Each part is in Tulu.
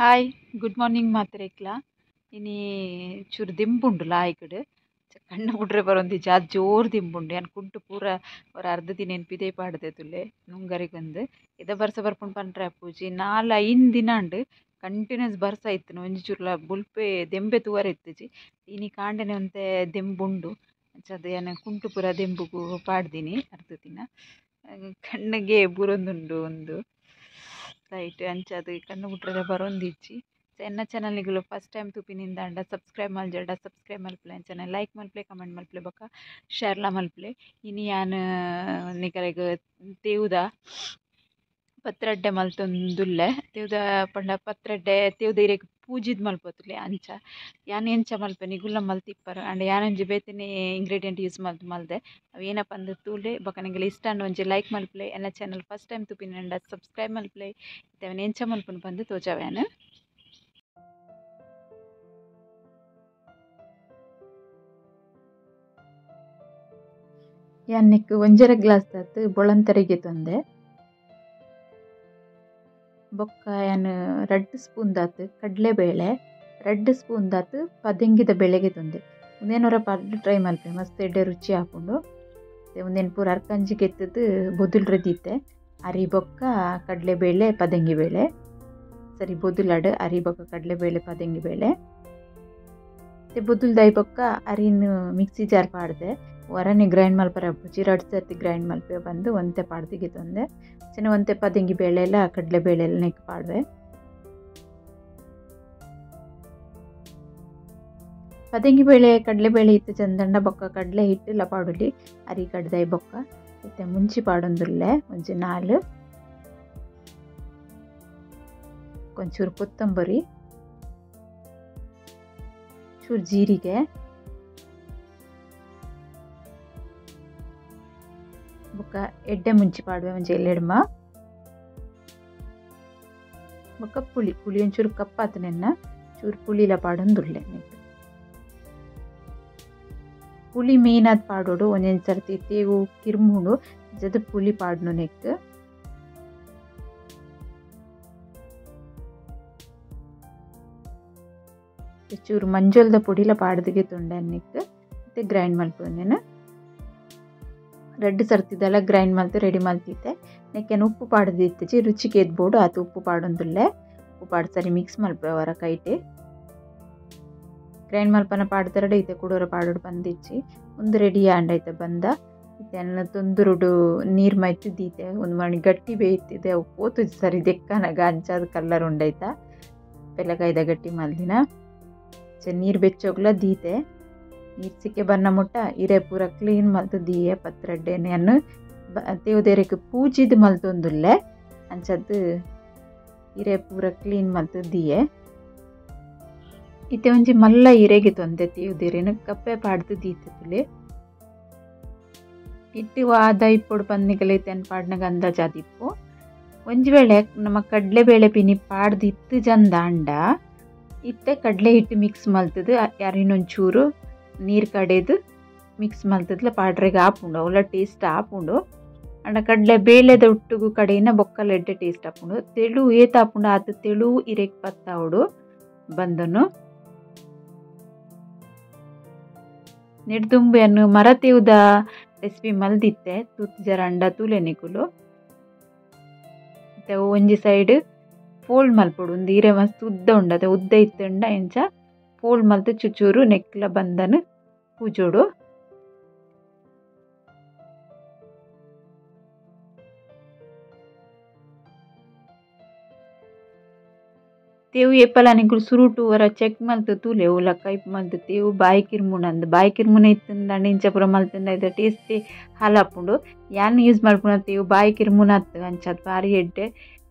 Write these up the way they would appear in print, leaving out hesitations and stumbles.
Hi good morning ಮಾತ್ರೇಕ್ಲ ಇನಿ ಚೂರು ದಿಂಬುಂಡು ಲಾಯ್ಕಡ್ ಕಣ್ಣು ಬುಡ್ರೆ ಬರೊಂದು ಜಾತ್ ಜೋರು ದಿಂಬುಂಡು ಯಾನ್ ಕುಂಟು ಪೂರ ಒರ ಅರ್ಧ ದಿನ ಪಿದೈ ಪಾಡ್ದೆ ತುಲೆ ನುಂಗರಿಗೊಂದು ಇದ ಬರ್ಸ ಬರ್ಪುಂಡು ಪನ್ರೆ ಪೂಜಿ 4-5 ದಿನ ಉಂಡು ಕಂಟಿನ್ಯೂಸ್ ಬರ್ಸ ಇತ್ತು ಒಂಜಿ ಚೂರ್ಲ ಬುಲ್ಪೆ ದೆಂಬೆ ತೂವರೆ ಇತ್ತುಜಿ ಇನಿ ಕಾಂಡನೆ ಒಂತೆ ದೆಂಬುಂಡು ಅಂಚಾದ್ ಯಾನ್ ಕುಂಟು ಪೂರ ದೆಂಬುಗು ಪಾಡ್ದಿನಿ ಅರ್ಧ ದಿನ ಕಣ್ಣಿಗೆ ಬುರೊಂದುಂಡು ಒಂದು ಲೈಟ್ ಅಂಚಾದ್ ಕಣ್ಣು ಬುಡ್ರೆ ಬರೊಂದಿಜ್ಜಿ. ಎನ್ನ ಚಾನಲ್ನಿಗುಲು ಫಸ್ಟ್ ಟೈಮ್ ತೂಪಿನಿಂದಾಂಡ ಸಬ್ಸ್ಕ್ರೈಬ್ ಮಲ್ಜಡ ಸಬ್ಸ್ಕ್ರೈಬ್ ಮಲ್ಪುಲೆ ಅಂಚನೆ ಲೈಕ್ ಮಲ್ಪುಲೆ ಕಮೆಂಟ್ ಮಲ್ಪುಲೆ ಬೊಕ್ಕ ಶೇರ್ಲ ಮಲ್ಪುಲೆ. ಇನಿ ಯಾನ್ ನಿಕಲೆಗ್ ತೇವುದ ಪತ್ರಡ್ಡೆ ಮಲ್ತೊಂದುಲ್ಲೆ. ತೇವುದ ಪಂಡ ಪತ್ರಡ್ಡೆ ತೇವುದ ಇರೆಗ್ ಪೂಜಿದ್ ಮಲ್ಪೊತುಲೆ ಅಂಚ ಯಾನ್ ಎಂಚ ಮಲ್ಪೆ ನಿಗುಲ್ಲ ಮಲ್ತಿಪ್ಪರ್ ಅಂಡ್ ಯಾನೊಂಜಿ ಬೇತೆನೆ ಇಂಗ್ರೀಡಿಯೆಂಟ್ ಯೂಸ್ ಮಲ್ತ್ ಮಲ್ದೆ ಅವು ಏನಪ್ಪ ಅಂದ್ ತೂಲೆ ಬೊಕ್ಕ ನಿಗಲ ಇಷ್ಟ ಆಂಡ ಒಂಜಿ ಲೈಕ್ ಮಲ್ಪುಲೆ. ಎನ್ನ channel first time ತೂಪಿನಿಂಡ subscribe ಮಲ್ಪುಲೆ. ಇತ್ತೆ ಅವೆನ್ ಎಂಚ ಮಲ್ಪುನು ಪಂದ್ ತೋಜಾವೆ ಯಾನ್. ಯಾನ್ ನೆಕ್ಕ್ 1.5 ಗ್ಲಾಸ್ ದಾತ್ ಬೊಳಂತರಿಗೆ ತೊಂದೆ ಬೊಕ್ಕ ಯಾನ್ 2 ಸ್ಪೂನ್ ದಾತ್ ಕಡಲೆಬೇಳೆ 2 ಸ್ಪೂನ್ ದಾತ್ ಪದೆಂಗಿದ ಬೆಳೆಗೆ ತೊಂದೆ. ಉಂದೇನೊರ ಪಾಡ್ದ್ ಟ್ರೈ ಮಲ್ಪೆ ಮಸ್ತ್ ಎಡ್ಡೆ ರುಚಿ ಆಪುಂಡು. ಉಂದೆನ್ ಪೂರ ಅರ್ಕಂಜಿ ಗೆತ್ತದ್ ಬೊದುಲ್ರೆ ದೀತೆ ಅರಿ ಬೊಕ್ಕ ಕಡಲೆಬೇಳೆ ಪದೆಂಗಿ ಬೇಳೆ ಸರಿ ಬೊದುಲಡ್ ಅರಿ ಬೊಕ್ಕ ಕಡಲೆಬೇಳೆ ಪದೆಂಗಿ ಬೇಳೆ ಬೊದುಲ್ದಾಯಿ ಬೊಕ್ಕ ಅರಿನ್ ಮಿಕ್ಸಿ ಜಾರ್ ಪಾಡ್ದೆ ಒರನೆ ಗ್ರೈಂಡ್ ಮಲ್ಪರೆ ಅಪ್ಪುಜಿ 2 ಸರ್ತಿ ಗ್ರೈಂಡ್ ಮಲ್ಪೆ ಬಂದು ಒಂತೆ ಪಾಡ್ದಿಗೆ ತೊಂದೆ ಚೆನ್ನ ಒಂತೆ ಪದೆಂಗಿ ಬೇಳೆ ಎಲ್ಲ ಕಡಲೆ ಬೇಳೆ ಎಲ್ಲ ನೆಕ್ ಪಾಡ್ವೆ. ಪದೆಂಗಿ ಬೇಳೆ ಕಡಲೆ ಬೇಳೆ ಇತ್ತು ಚಂದಂಡ ಬೊಕ್ಕ ಕಡಲೆ ಹಿಟ್ಟೆಲ್ಲ ಪಾಡುಲಿ ಅರಿ ಕಡ್ದಾಯಿ ಬೊಕ್ಕ ಇತ್ತೆ ಮುಂಚಿ ಪಾಡೊಂದುಲ್ಲೆ ಒಂಜಿ 4 ಒಂಚೂರು ಕೊತ್ತಂಬರಿ ಚೂರು ಜೀರಿಗೆ ಬೊಕ್ಕ ಎಡ್ಡೆ ಮುಂಚಿ ಪಾಡುವೆ ಒಂಜಿ ಎಲ್ಲೆಡ್ಮ ಬೊಕ್ಕ ಪುಳಿ ಪುಳಿ ಒಂಚೂರು ಕಪ್ಪಾತನೆನ್ನ ಚೂರು ಪುಳಿಲ ಪಾಡೊಂದುಲ್ಲೆ. ಪುಳಿ ಮೇನಾದ್ ಪಾಡೋಡು ಒಂಜೊಂಜಿ ಸರ್ತಿ ತೇವು ಕಿರ್ಮುಂಡು ಜದ ಪುಳಿ ಪಾಡ್ನು ನೆಕ್. ಚೂರು ಮಂಜೊಲ್ದ ಪೊಡಿಲ ಪಾಡ್ದಿಗೆ ತುಂಡೆ ನೆಕ್ ಮತ್ತೆ ಗ್ರೈಂಡ್ ಮಲ್ಪೊಂದೆನ 2 ಸರ್ತಿದೆಲ್ಲ ಗ್ರೈಂಡ್ ಮಲ್ತು ರೆಡಿ ಮಲ್ತಿತ್ತೆ. ನೆಕ್ಕೆನ ಉಪ್ಪು ಪಾಡ್ದಿತ್ತಿಜಿ ರುಚಿಗೆ ಎದ್ಬೋಡು ಆತ ಉಪ್ಪು ಪಾಡೊಂದುಲ್ಲೆ. ಉಪ್ಪು ಪಾಡ್ ಸರಿ ಮಿಕ್ಸ್ ಮಲ್ಪೆ ಅವರ ಕೈಟೆ ಗ್ರೈಂಡ್ ಮಲ್ಪನ ಪಾಡ್ದರಡೆ ಇತ್ತೆ ಕುಡೋರ ಪಾಡೋಡು ಬಂದಿಚ್ಚಿ ಒಂದು ರೆಡಿ ಆಂಡೈತೆ ಬಂದ ಇತ್ತೆ ತೊಂದುರುಡು ನೀರು ಮೈತು ದೀತೆ ಒಂದು ಮಣಿ ಗಟ್ಟಿ ಬೇಯ್ತಿದೆ ಅವು ಪೋತು ಸರಿ ದೆಕ್ಕನಾಗ ಅಂಚಾದ ಕಲ್ಲರ್ ಉಂಡೈತ ಪೆಲಕಾಯ್ದ ಗಟ್ಟಿ ಮಲ್ದಿನ ನೀರು ಬೆಚ್ಚೋಗ್ಲ ದೀತೆ ನೀರು ಸಿಕ್ಕೆ ಬನ್ನ ಮುಟ್ಟ ಇರೆ ಪೂರ ಕ್ಲೀನ್ ಮಲ್ತು ದೀಯೆ ಪತ್ರಡ್ಡೆನೆಯನ್ನು ತೇವುದೇರೆಗ್ ಪೂಜಿದ್ ಮಲ್ತೊಂದುಲ್ಲೆ ಅಂಚದ್ದು ಇರೆ ಪೂರ ಕ್ಲೀನ್ ಮಲ್ತು ದೀಯೆ. ಇತ್ತೆ ಒಂಜಿ ಮಲ್ಲ ಇರೆಗೆ ತೊಂದೆ ತೇವುದೇರೆನ್ ಕಪ್ಪೆ ಪಾಡ್ದು ದೀತೆ ಇಟ್ಟು ಆದ ಇಪ್ಪೊಡು ಪಂದಿಗಲ ಇತ್ತೆನ್ ಪಾಡ್ನಗ ಅಂದಾಜಾದಿಪ್ಪು. ಒಂಜಿ ವೇಳೆ ನಮ್ಮ ಕಡಲೆಬೇಳೆ ಪಿನಿ ಪಾಡ್ದು ಇತ್ತು ಜಂದಾಂಡ ಇತ್ತೆ ಕಡಲೆ ಹಿಟ್ಟು ಮಿಕ್ಸ್ ಮಲ್ತದು ಯಾರಿನೊಂಚೂರು ನೀರು ಕಡೆದು ಮಿಕ್ಸ್ ಮಲ್ತದ್ಲ ಪಾಡ್ರೆಗೆ ಆಪುಂಡು ಅವಲ ಟೇಸ್ಟ್ ಆಪುಂಡು. ಅಂಡ ಕಡಲೆ ಬೇಳೆದ ಒಟ್ಟುಗು ಕಡೆಯಿನ ಬೊಕ್ಕಲ ಎಡ್ಡೆ ಟೇಸ್ಟ್ ಆಪುಂಡು. ತೆಳು ಏತ್ ಆಪುಂಡು ಆತ ತೆಳು ಇರೆಗ್ ಪತ್ತಾವಡು ಬಂದನು ನೆಡ್ದುಂಬೆಯನ್ನು ಮರ ತೇವುದ ರೆಸಿಪಿ ಮಲ್ದಿತ್ತೆ ತೂತು ಜರ ಅಂಡ ತೂಲೆ ನಿಕುಲು. ಮತ್ತೆ ಒಂಜಿ ಸೈಡ್ ಫೋಲ್ಡ್ ಮಲ್ಪೊಡು ಒಂದು ಇರೆ ಮಸ್ತ್ ಉದ್ದ ಉಂಡತೆ ಉದ್ದ ಇತ್ತುಂಡ ಇಂಚ ಫೋಲ್ಡ್ ಮಲ್ತು ಚುಚೂರು ನೆಕ್ಲ ಬಂದನು ಪೂಜೋಡು. ತೇವು ಏಪಲ ನಿಕುಲು ಸುರುಟು ವರ ಚೆಕ್ ಮಲ್ತು ತೂಲೆ ಓಲ ಕೈಪ್ ಮಲ್ತು ತೇವು ಬಾಯಿ ಕಿರ್ಮುನ ಅಂದ್ ಬಾಯಿ ಕಿರ್ಮುನ ಇತ್ತಂದ ಇಂಚ ಪೂರ ಮಲ್ತಂದ ಇದು ಟೇಸ್ಟಿ ಹಾಲಾಪುಂಡು. ಯಾನ್ ಯೂಸ್ ಮಲ್ಪುನ ತೇವು ಬಾಯಿ ಕಿರ್ಮುನ ಅತ್ತು ಅಂಚಾದ್ ಬಾರಿ ಎಡ್ಡೆ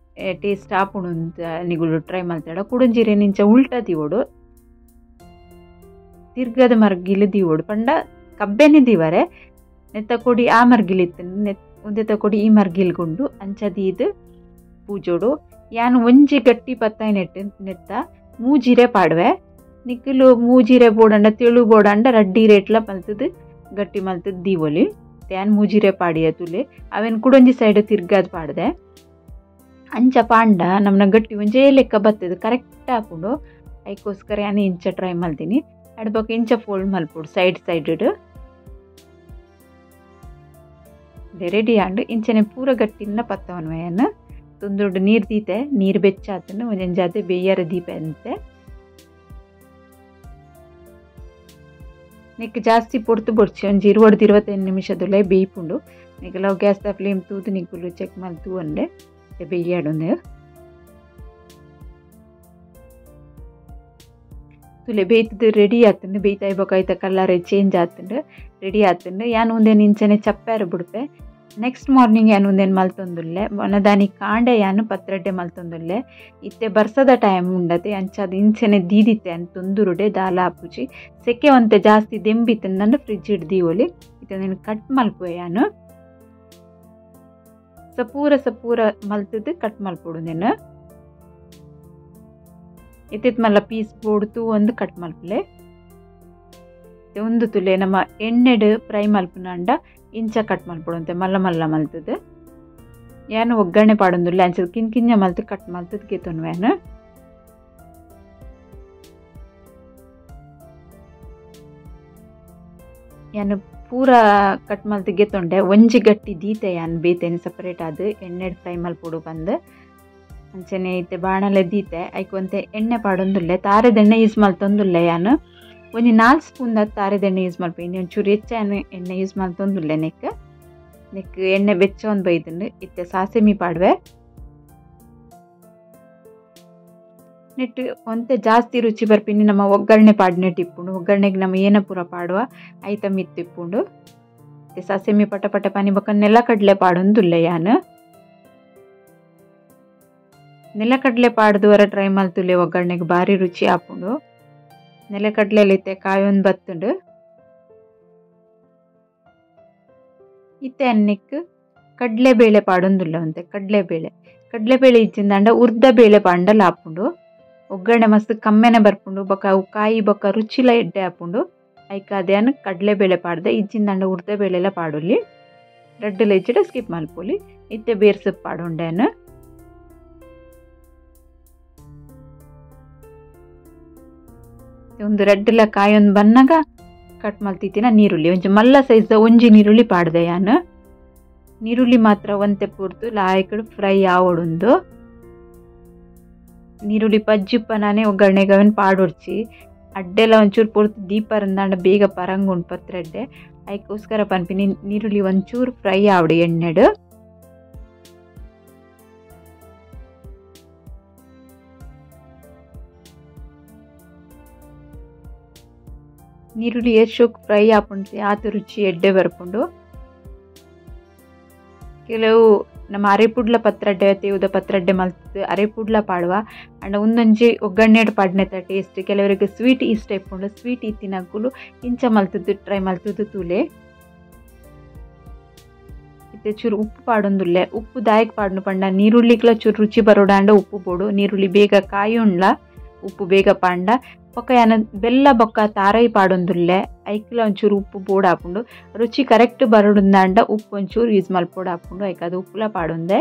ಟೇಸ್ಟ್ ಆಪುಂಡು ಅಂತ ನಿಗುಲು ಟ್ರೈ ಮಲ್ತಾಡ. ಕುಡಂಜಿರೆ ನಿಂಚ ಉಲ್ಟಾ ದೀವೋಡು ತಿರ್ಗದ ಮರ್ಗಿಲು ದೀವೋಡು ಪಂಡ ಕಬ್ಬೆನೆ ದೀವರೆ ನೆತ್ತ ಕೊಡಿ ಆ ಮರ್ಗಿಲ್ ಇತ್ತು ನೆತ್ ಒಂದೆತ್ತ ಕೊಡಿ ಈ ಮರ್ಗಿಲ್ಗುಂಡು ಅಂಚ ದೀದ್ ಪೂಜೋಡು. ಯಾನ್ ಒಂಜಿ ಗಟ್ಟಿ ಪತ್ತಾಯಿ ನೆಟ್ಟು ನೆತ್ತ ಮೂಜಿರೆ ಪಾಡುವೆ ನಿಕ್ಕಲು ಮೂಜಿರೆ ಬೋಡಂಡ ತೆಳು ಬೋಡಂಡ ರಡ್ಡಿ ರೇಟ್ಲ ಮಲ್ತದು ಗಟ್ಟಿ ಮಲ್ತದು ದೀವೊಲಿ. ಯಾನ್ ಮೂಜಿರೆ ಪಾಡಿಯ ತುಲೆ ಅವೆನ್ ಕುಡೊಂಜಿ ಸೈಡ್ ತಿರ್ಗಾದ್ ಪಾಡ್ದೆ. ಅಂಚ ಪಾಂಡ ನಮ್ಮನ ಗಟ್ಟಿ ಒಂಜೇ ಲೆಕ್ಕ ಬತ್ತದು ಕರೆಕ್ಟ್ ಆಪುಂಡು. ಐಕೋಸ್ಕರ ಯಾನು ಇಂಚ ಟ್ರೈ ಮಲ್ತೀನಿ. ಅಡ್ಬೊಕ ಇಂಚ ಫೋಲ್ಡ್ ಮಲ್ಪೊಡು side side ready and ಇಂಚನೆ ಪೂರ ಗಟ್ಟಿನ ಪತ್ತವನು ಯಾನು ತುಂದುಡು ನೀರು ದೀತೆ ನೀರು ಬೆಚ್ಚಾತನು ಒಂಜೊಂಜಾತೆ ಬೇಯ್ಯರ ದೀಪೆ ಅಂತೆ. ನೆಕ್ ಜಾಸ್ತಿ ಪೊರ್ತು ಬೊಡ್ಚಿ ಒಂಜಿ 20-25 ನಿಮಿಷದಲ್ಲೇ ಬೇಯ್ಪುಂಡು. ನಿಕಲ ಗ್ಯಾಸ್ ದ ಫ್ಲೇಮ್ ತೂದು ನಿಕುಲು ಚೆಕ್ ಮಲ್ತು ಒಂಡೆ ಬೇಯ್ಯಾಡೊಂದು ತುಲೆ ಬೇಯ್ತದ್ದು ರೆಡಿ ಆತಂಡು. ಬೇಯ್ತಾಯಿ ಬೊಕ ಕಲರ್ ಚೇಂಜ್ ಆತಂಡು ರೆಡಿ ಆತಂಡು. ಯಾನ್ ಉಂದೇನು ಇಂಚನೆ ಚಪ್ಪಾರ ಬುಡ್ಪೆ. ನೆಕ್ಸ್ಟ್ ಮಾರ್ನಿಂಗ್ ಯಾನ್ ಉಂದೇನು ಮಲ್ತೊಂದುಲ್ಲೆ ಒನದಾನಿ ಕಾಂಡೆ ಯಾನು ಪತ್ರಡ್ಡೆ ಮಲ್ತೊಂದುಲ್ಲೆ. ಇತ್ತೆ ಬರ್ಸದ ಟೈಮ್ ಉಂಡತೆ ಅಂಚಾದ ಇಂಚನೆ ದೀದಿತ್ತೆ ಅನ್ ತೊಂದುರುಡೆ ದಾಲ ಆಪುಜಿ. ಸೆಕೆ ಒಂತೆ ಜಾಸ್ತಿ ದೆಂಬಿತ್ತಂದು ಫ್ರಿಜ್ ಹಿಡ್ದೀವೊಲಿ. ಇತ್ತೆ నేను ಕಟ್ ಮಲ್ಪುವೆ ಯಾನು ಸಪೂರ ಸಪೂರ ಮಲ್ತದ್ದು ಕಟ್ ಮಲ್ಪೊಡು నేను. ಇತ್ತಿತ್ ಮಲ್ಲ ಪೀಸ್ ಬೋಡ್ತು ಒಂದು ಕಟ್ ಮಲ್ಪುಲೆ. ಒಂದು ತುಲೆ ನಮ್ಮ ಎಣ್ಣೆಡು ಫ್ರೈ ಮಲ್ಪುನಾಂಡ ಇಂಚ ಕಟ್ ಮಲ್ಪೊಡು ಮಲ್ಲ ಮಲ್ಲ ಮಲ್ತದ್ದು. ಯಾನು ಒಗ್ಗರಣೆ ಪಾಡೊಂದುಲ್ಲೆ ಅಂಚ ಕಿನ್ ಕಿಂಜ ಮಲ್ತು ಕಟ್ ಮಲ್ತದ್ದು ಗೆತೊನುವೆ. ಯಾನು ಪೂರ ಕಟ್ ಮಲ್ತು ಗೆತೊಂಡೆ ಒಂಜಿ ಗಟ್ಟಿ ದೀತೆ ಯಾನು ಬೇತೇನೆ ಸಪರೇಟ್ ಅದು ಎಣ್ಣೆಡು ಫ್ರೈ ಮಲ್ಪೊಡು ಬಂದು. ಅಂಚನೆ ಇತ್ತೆ ಬಾಣಲೆ ದೀತೆ ಐಕ್ ಒಂತೆ ಎಣ್ಣೆ ಪಾಡೊಂದುಲ್ಲೆ. ತಾರೆದೆಣ್ಣೆ ಯೂಸ್ ಮಲ್ತೊಂದುಲ್ಲೆ ಯಾನು ಒಂಜಿ 4 ಸ್ಪೂನ್ ತಾರೆದೆಣ್ಣೆ ಯೂಸ್ ಮಲ್ಪೆ. ಇನ್ನು ಒಂಚೂರು ಹೆಚ್ಚ ಎಣ್ಣೆ ಯೂಸ್ ಮಲ್ತೊಂದುಲ್ಲೆ. ನೆಕ್ ನೆಕ್ ಎಣ್ಣೆ ಬೆಚ್ಚ ಒಂದು ಬೈದುಂಡು. ಇತ್ತೆ ಸಾಸೆಮಿ ಪಾಡುವೆ. ನೆಟ್ಟು ಒಂತೆ ಜಾಸ್ತಿ ರುಚಿ ಬರ್ಪಿನಿ ನಮ್ಮ ಒಗ್ಗರಣೆ ಪಾಡಿನೆಟ್ಟು ಇಪ್ಪುಂಡು. ಒಗ್ಗರಣೆಗೆ ನಮ್ಮ ಏನ ಪೂರ ಪಾಡುವ ಐತ ಮಿತ್ತು ಇಪ್ಪುಂಡು. ಸಾಸೆಮಿ ಪಟ ಪಟ ಪಾನಿ ಬೊಕ ನೆಲಕಡಲೆ ಪಾಡೊಂದುಲ್ಲೆ ಯಾನು. ನೆಲಕಡಲೆ ಪಾಡ್ದುವರ ಟ್ರೈ ಮಲ್ತುಲ್ಲೆ ಒಗ್ಗರಣೆಗೆ ಭಾರಿ ರುಚಿ ಆಪುಂಡು. ನೆಲಕಡಲೆ ಇತ್ತೆ ಕಾಯೊಂದು ಬತ್ತುಂಡು. ಇತ್ತೆ ಅನ್ನಕ್ಕೆ ಕಡಲೆಬೇಳೆ ಪಾಡೊಂದುಲ್ಲ ಅಂತೆ. ಕಡಲೆಬೇಳೆ ಕಡಲೆಬೇಳೆ ಇಜ್ಜಿಂದಾಂಡ ಉರ್ದ ಬೇಳೆ ಪಾಂಡಲ ಆಪುಂಡು. ಒಗ್ಗರಣೆ ಮಸ್ತ್ ಕಮ್ಮೆನೆ ಬರ್ಪುಂಡು ಬೊಕ ಅವು ಕಾಯಿ ಬೊಕ ರುಚಿಲ ಎಡ್ಡೆ ಆಪುಂಡು. ಐಕ್ ಅದೇನು ಕಡಲೆಬೇಳೆ ಪಾಡ್ದೆ ಇಜ್ಜಿಂದಾಂಡ ಉರ್ದ ಬೇಳೆಲ್ಲ ಪಾಡೊಲಿ. ರಡ್ಡಲ ಇಜ್ಜಿಡ ಸ್ಕಿಪ್ ಮಲ್ಪೊಲಿ. ಇತ್ತೆ ಬೇರ್ಸಪ್ ಪಾಡೊಂಡೇನು. ಒಂದು ರಡ್ಡಲ ಕಾಯೊಂದು ಬನ್ನಾಗ ಕಟ್ ಮಲ್ತಿತ್ತಿನ ನೀರುಳ್ಳಿ ಒಂಜಿ ಮಲ್ಲ ಸೈಜ್ ಒಂಜಿ ನೀರುಳ್ಳಿ ಪಾಡ್ದೆ ಯಾನು. ನೀರುಳ್ಳಿ ಮಾತ್ರ ಒಂತೆ ಪೂರ್ತು ಲಾಯಕಡು ಫ್ರೈ ಆವೊಡುಂದು. ನೀರುಳ್ಳಿ ಪಜ್ಜಿಪ್ಪ ನಾನೇ ಒಗ್ಗರಣೆಗೆ ಅವನ್ ಪಾಡೊಡ್ಚಿ ಅಡ್ಡೆಲ್ಲ ಒಂಚೂರು ಪೂರ್ತಿ ದೀಪರಂದಾಂಡ ಬೇಗ ಪರಂಗುಂಡು ಪತ್ರಡ್ಡೆ. ಐಕೋಸ್ಕರ ಪನ್ಪಿನಿ ನೀರುಳ್ಳಿ ಒಂಚೂರು ಫ್ರೈ ಆವಡು ಎಣ್ಣೆಡು. ನೀರುಳ್ಳಿ ಏತ್ ಫ್ರೈ ಆಪುಂಡು ಆತ ರುಚಿ ಎಡ್ಡೆ ಬರ್ಪುಂಡು. ಕೆಲವು ನಮ್ಮ ಅರೆಪುಡ್ಲ ಪತ್ರಡ್ಡೆ ತೇವುದ ಪತ್ರಡ್ಡೆ ಮಲ್ತದ್ದು ಅರೆಪುಡ್ಲ ಪಾಡುವ ಅಂಡ ಒಂದೊಂಜಿ ಒಗ್ಗರಣೆಡ್ ಪಾಡ್ನೆತ ಟೇಸ್ಟ್. ಕೆಲವರಿಗೆ ಸ್ವೀಟ್ ಇಷ್ಟ ಇಪ್ಪುಂಡು. ಸ್ವೀಟ್ ಇತ್ತಿನಕುಲು ಇಂಚ ಮಲ್ತದ್ದು ಟ್ರೈ ಮಲ್ತದ್ದು ತೂಲೆ. ಇತ್ತೆ ಚೂರು ಉಪ್ಪು ಪಾಡೊಂದುಲ್ಲೆ. ಉಪ್ಪು ದಾಯಕ್ ಪಾಡ್ನು ಪಂಡ ನೀರುಳ್ಳಿಗ್ಲ ಚೂರು ರುಚಿ ಬರೋಡಾಂಡ ಉಪ್ಪು ಬೋಡು. ನೀರುಳ್ಳಿ ಬೇಗ ಕಾಯುಂಡ್ಲ ಉಪ್ಪು ಬೇಗ ಪಾಂಡ. ಬೊಕ್ಕ ಯಾನ ಬೆಲ್ಲ ಬೊಕ್ಕ ತಾರೈ ಪಾಡೊಂದುಲ್ಲೆ. ಐಕ್ಲ ಒಂಚೂರು ಉಪ್ಪು ಬೋಡು ಆಪುಂಡು. ರುಚಿ ಕರೆಕ್ಟ್ ಬರೋಡುಂದಾಂಡ ಉಪ್ಪು ಒಂಚೂರು ಯೂಸ್ ಮಲ್ಪೊಡು ಆಪುಂಡು. ಐಕ್ ಅದು ಉಪ್ಪುಲ ಪಾಡೊಂದೆ.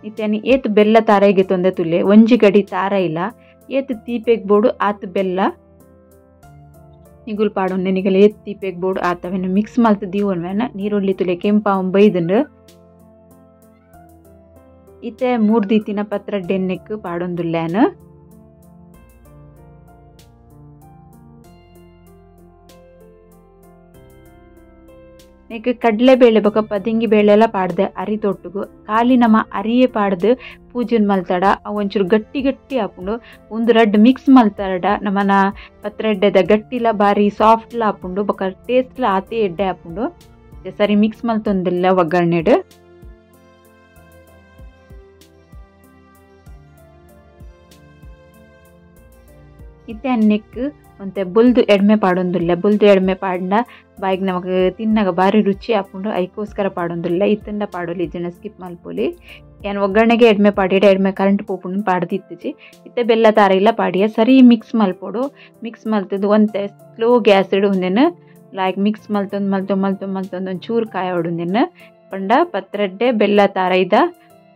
ಇತ್ತೆ ಏತ್ ಬೆಲ್ಲ ತಾರೈಗೆ ತೊಂದೆ ತುಲೆ ಒಂಜಿ ಗಡಿ ತಾರೈಲ ಏತ್ ತೀಪೆಗ್ ಬೋಡು ಆತ್ ಬೆಲ್ಲ ನಿಗುಲ್ ಪಾಡೊಂದೆ. ನಿಗಲ ಏತ್ ತೀಪೆಗ್ ಬೋಡು ಆತವೆನ್ ಮಿಕ್ಸ್ ಮಲ್ತ್ ದೀವೊನ್ವೆನ. ನೀರುಳ್ಳಿ ತುಲೆ ಕೆಂಪಾವು ಬೈದುಂಡು. ಇತ್ತೆ 3 ದೀತಿನ ಪತ್ರಡ್ಡೆನ್ನೆಕ್ ಪಾಡೊಂದುಲ್ಲೇನು. ನೆಕ್ ಕಡಲೆಬೇಳೆ ಬೊಕ ಪದಿಂಗಿ ಬೇಳೆ ಎಲ್ಲ ಪಾಡ್ದೆ ಅರಿ ತೊಟ್ಟುಗು. ಖಾಲಿ ನಮ್ಮ ಅರಿಯೇ ಪಾಡ್ದು ಪೂಜೆನ್ ಮಲ್ತಾಡ ಅವು ಒಂಚೂರು ಗಟ್ಟಿ ಗಟ್ಟಿ ಆಪುಂಡು. ಒಂದು ರಡ್ಡ್ ಮಿಕ್ಸ್ ಮಲ್ತಾಡ ನಮ್ಮನ ಪತ್ರಡ್ಡೆದ ಗಟ್ಟಿಲ ಬಾರಿ ಸಾಫ್ಟ್ಲ ಆಪುಂಡು ಬೊಕ ಟೇಸ್ಟ್ಲ ಆತೆ ಎಡ್ಡೆ ಆಪುಂಡು. ಸರಿ ಮಿಕ್ಸ್ ಮಲ್ತೊಂದಿಲ್ಲ ಒಗ್ಗರಣೆಡು. ಇತ್ತೆ ಅನ್ನಕ್ಕೆ ಒಂತೆ ಬೊಲ್ದು ಎಡ್ಮೆ ಪಾಡೊಂದುಲ್ಲೆ. ಬೊಲ್ದು ಎಡ್ಮೆ ಪಾಡ್ಂಡ ಬಾಯಿಗೆ ನಮಕ್ ತಿನ್ನಾಗ ಬಾರಿ ರುಚಿ ಆಪುಂಡು. ಐಕೋಸ್ಕರ ಪಾಡೊಂದುಲ್ಲೆ. ಇತ್ತಂಡ ಪಾಡೊಲಿ ಜನ ಸ್ಕಿಪ್ ಮಲ್ಪೊಲಿ. ಯಾನ್ ಒಗ್ಗರಣೆಗೆ ಎಡ್ಮೆ ಪಾಡಿಡ ಎಡ್ಮೆ ಕರೆಂಟ್ ಪೋಪುಂಡು ಪಾಡ್ದಿತ್ತಿಜಿ. ಇತ್ತೆ ಬೆಲ್ಲ ತಾರ ಇಲ್ಲ ಪಾಡಿಯ ಸರಿ ಮಿಕ್ಸ್ ಮಲ್ಪೊಡು. ಮಿಕ್ಸ್ ಮಲ್ತದ್ದು ಒಂತೆ ಸ್ಲೋ ಗ್ಯಾಸ್ ಉಂದೆನು ಲಾಯ್ಕ್ ಮಿಕ್ಸ್ ಮಲ್ತೊಂದು ಮಲ್ತೊ ಮಲ್ತೊ ಮಲ್ತೊಂದು ಒಂಚೂರು ಕಾಯೋಡು ಉಂದೆನು ಪಂಡ ಪತ್ರಡ್ಡೆ ಬೆಲ್ಲ ತಾರೈದ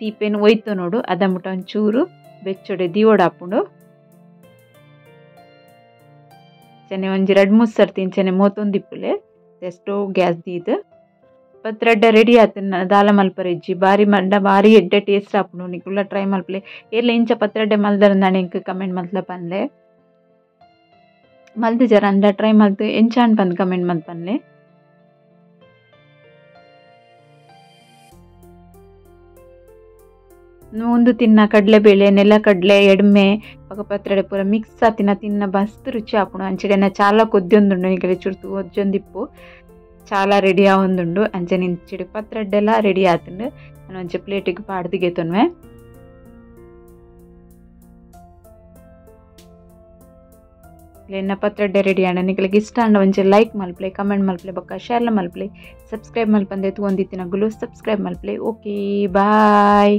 ತೀಪೆನ್ ಒಯ್ತೊನೊಡು ಅದ ಮುಟ ಒಂಚೂರು ಬೆಚ್ಚೊಡೆ ದಿವೊಡಾಪುಂಡು ಚೆನೆ ಒಂಜಿ ರಡ್ಡ್ ಮೂಜಿ ಸರ್ತಿ ಇಂಚನೆ ಮೋತೊಂದಿಪ್ಪುಲೆ ಸ್ಟೋವ್ ಗ್ಯಾಸ್ ದೀದ್ ಪತ್ರಡ್ಡೆ ರೆಡಿ ಆತನ ದಾಲ ಮಲ್ಪರೆಜ್ಜಿ ಬಾರಿ ಮಂಡ ಬಾರಿ ಎಡ್ಡೆ ಟೇಸ್ಟ್ ಆಪುಂಡು ನಿಕುಲ ಟ್ರೈ ಮಲ್ಪಲೆ ಏರ್ಲ ಇಂಚ ಪತ್ರಡ್ಡೆ ಮಲ್ದರಂದಾನೆ ಎಂಕ್ ಕಮೆಂಟ್ ಮಲ್ತ್ಲ ಪನ್ಲೆ ಮಲ್ತ್ ಜರ ಅಂಡ ಟ್ರೈ ಮಲ್ತ್ ಎಂಚಾಂಡ್ ಪಂದ್ ಕಮೆಂಟ್ ಮಲ್ತ್ ಪನ್ಲೆ ಉಂದು ತಿನ್ನ ಕಡಲೆಬೇಳೆ ನೆಲಕಡಲೆ ಎಡ್ಮೆ ಬೊಕ ಪತ್ರೊಡೆ ಪೂರ ಮಿಕ್ಸ್ ಆತಿನ ತಿನ್ನ ಮಸ್ತ್ ರುಚಿ ಆಪುಂಡು ಅಂಚೆನೆ ಚಾಲ ಕೊದ್ಯೊಂದುಂಡು ನಿಕಲೆ ಚುರ್ತು ಒಜ್ಜೊಂದಿಪ್ಪು ಚಾಲ ರೆಡಿ ಆವೊಂದುಂಡು ಅಂಚನೆ ಇಂಚಿಡ್ ಪತ್ರೊಡೆಲ ರೆಡಿ ಆತುಂಡು ಯಾನ್ ಒಂಜಿ ಪ್ಲೇಟಿಗ್ ಪಾಡ್ದ್ ಗೆತೊನ್ವೆ ಎನ್ನ ಪತ್ರೊಡೆ ರೆಡಿ ಆಂಡ ನಿಕಲೆಗ್ ಇಷ್ಟ ಆಂಡ ಒಂಜಿ ಲೈಕ್ ಮಲ್ಪಲೆ ಕಮೆಂಟ್ ಮಲ್ಪಲೆ ಬೊಕ್ಕ ಶೇರ್ ಮಲ್ಪಲೆ ಸಬ್ಸ್ಕ್ರೈಬ್ ಮಲ್ಪಂದೆ ತೂವೊಂದಿತ್ತಿನಗುಲು ಸಬ್ಸ್ಕ್ರೈಬ್ ಮಲ್ಪಲೆ. Okay boy.